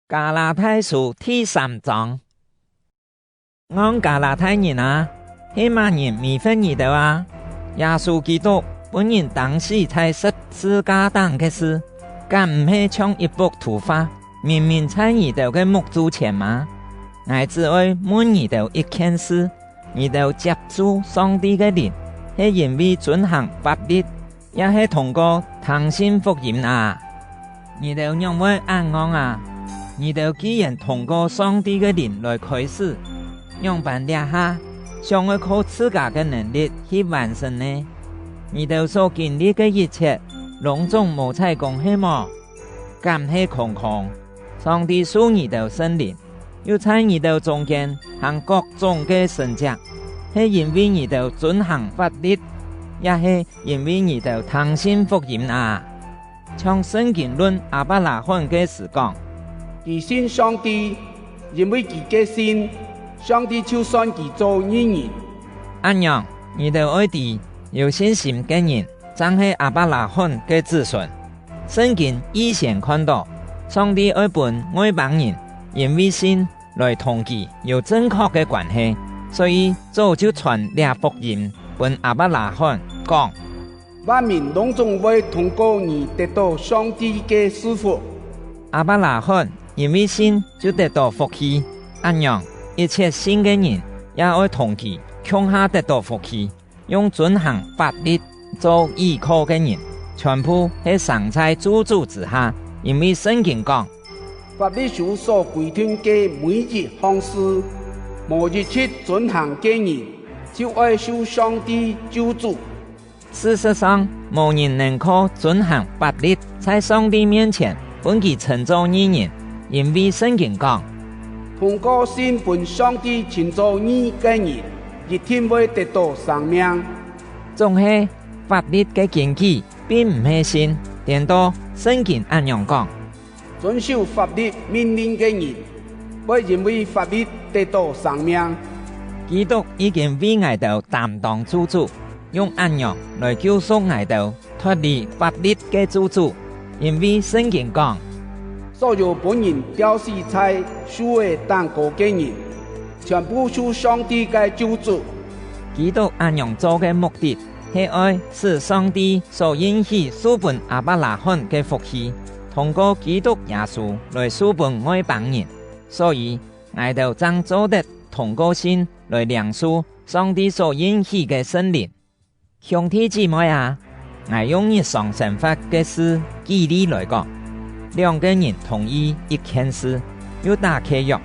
加拉太書第三章，俺加拉太人啊，係麼人迷惑你兜啊？耶穌基督本人釘死在十字架頂个事，敢毋係像一幅圖畫，明明在你兜个目珠前嗎？𠊎只愛問你兜一件事：你兜接受上帝个靈，係因為遵行法律，抑係通過聽信福音啊？你兜樣會按樣啊？你兜既然通過上帝个靈來開始，樣般掠下想愛靠自家个能力去完成呢？你兜所經歷个一切，攏總無彩工係麼？敢係空空？上帝賜你兜聖靈，又在你兜中間行各種个神蹟，係因為你兜遵行法律，抑係因為你兜聽信福音啊？像聖經論亞伯拉罕个時講：佢信上帝，因為佢个信，上帝就算佢做義人。按樣，你兜愛知，有信心个人，正係亞伯拉罕个子孫。聖經預先看到，上帝愛分外邦人，因為信來同佢有正確个關係，所以早就傳這福音分亞伯拉罕講：萬民攏總會通過你得到上帝个賜福。亞伯拉罕因為信就得到福氣，按樣一切信个人也愛同佢共下得到福氣。用遵行法律做依靠个人，全部係生在咒詛之下，因為聖經講：法律書所規定个每一項事，無一切遵行个人，就愛受上帝咒詛。事實上，無人能靠遵行法律在上帝面前分佢稱做義人。因為聖經講：通過信分上帝稱做義个人，一定會得到生命。總係法律个根基並毋係信，顛倒聖經按樣講：遵守法律命令个人，會因為法律得到生命。基督已經為𠊎兜擔當咒詛，用按樣來救贖𠊎兜脫離法律个咒詛，因為聖經講：所有分人吊死在樹个頂高个人，全部受上帝个咒詛。基督按樣做个目的，係愛使上帝所應許賜分亞伯拉罕个福氣，通過基督耶穌來賜分外邦人。所以，𠊎兜正做得通過信來領受上帝所應許个聖靈。兄弟姊妹啊，𠊎用日常生活个事舉例來講。兩个人同意一件事，又打契約，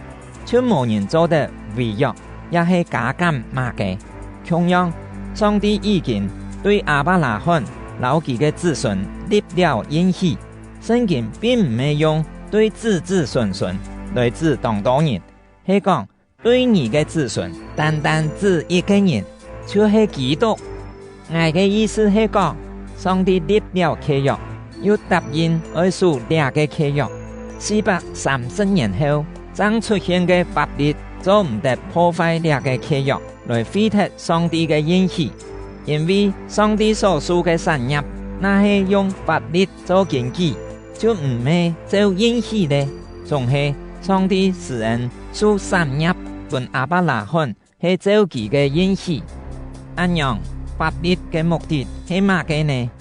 就無人做得違約，抑係加減麼个。同樣，上帝已經對亞伯拉罕摎佢个子孫立了應許。聖經並毋係用對子子孫孫來指當多人，係講對你个子孫，單單指一个人，就係基督。𠊎个意思係講，上帝立了契約，又答應愛守這个契約。430年後，正出現个法律做毋得破壞這个契約，來廢脫上帝个應許。因為上帝所賜个產業，若係用法律做根基，就毋係照應許咧。總係上帝施恩賜產業分亞伯拉罕，係照佢个應許。按樣，法律个目的係麼个呢？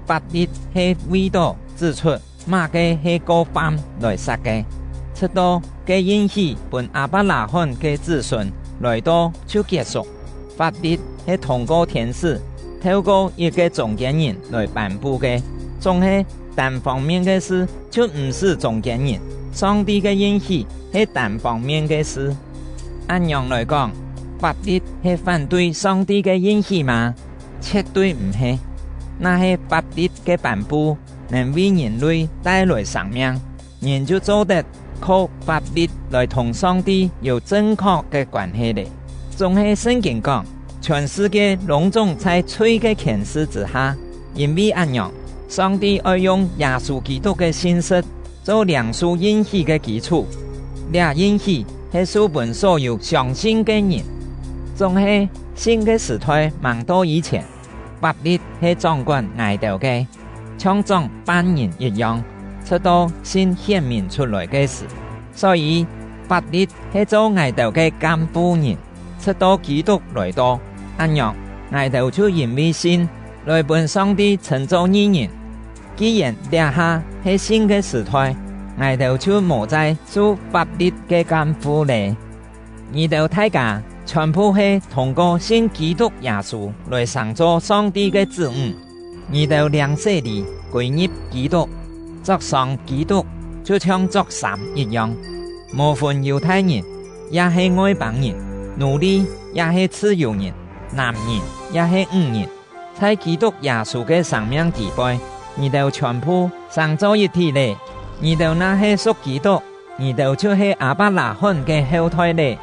法律係為著指出麼个係過犯來設个，直到个應許分亞伯拉罕个子孫來到就結束。法律係通過天使透過一个中間人來頒布个，總係單方面个事就毋是中間人。上帝个應許係單方面个事。按樣來講，法律係反對上帝个應許嗎？絕對毋係。若係法律个頒布能為人類帶來生命，人就做得靠法律來同上帝有正確个關係咧。總係聖經講，全世界攏總在罪个權勢之下，因為按樣，上帝愛用耶穌基督个信實做領受應許个基礎，這應許係賜分所有相信个人。總係新个時代盲到以前，法律係掌管𠊎兜个，像掌犯人一樣，直到信顯明出來个時。所以法律係做ngài-têu ke kam-pu-ngìn，chhṳ̍t-to Kî-tuk lòi-to. Án-ngiòng, ngài-têu chhiu yîn-vi sin lòi pûn Song-ti chhṳ̂n-cho ngi-ngìn. Ki-yèn liá-ha he sin ke sṳ̀-thoi, ngài-têu chhiu mò chai su fap-li̍t ke kam-fu lé. Ngì-têu thai-kâ chhiòn-phu he thûng-ko sin Kî-tuk Yâ-sû lòi sàng-cho Song-ti ke chṳ́-ńg. Ngì-têu liâng sé-lî kûi-ngi̍p Kî-tuk, chok-sông Kî-tuk chhiu-chhiong chok-sâm yit-yong. Mò fûn Yù-thai-ngìn ya-he Ngoi-pâng-ngìn, nù-li ya-he chhṳ-yù-ngìn, nàm-ngìn ya-he ńg-ngìn, chhai Kî-tuk Yâ-sû ke sâng-miang tî-poi, ngì-têu chhiòn-phu sàng-cho yit-thí lé. Ngì-têu na-he su̍k Kî-tuk, ngì-têu chhiu-he Â-pak-lâ-hón ke heu-thoi lé,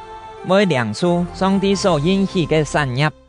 voi liâng-su Song-ti só yin-hí ke sán-ngia̍p.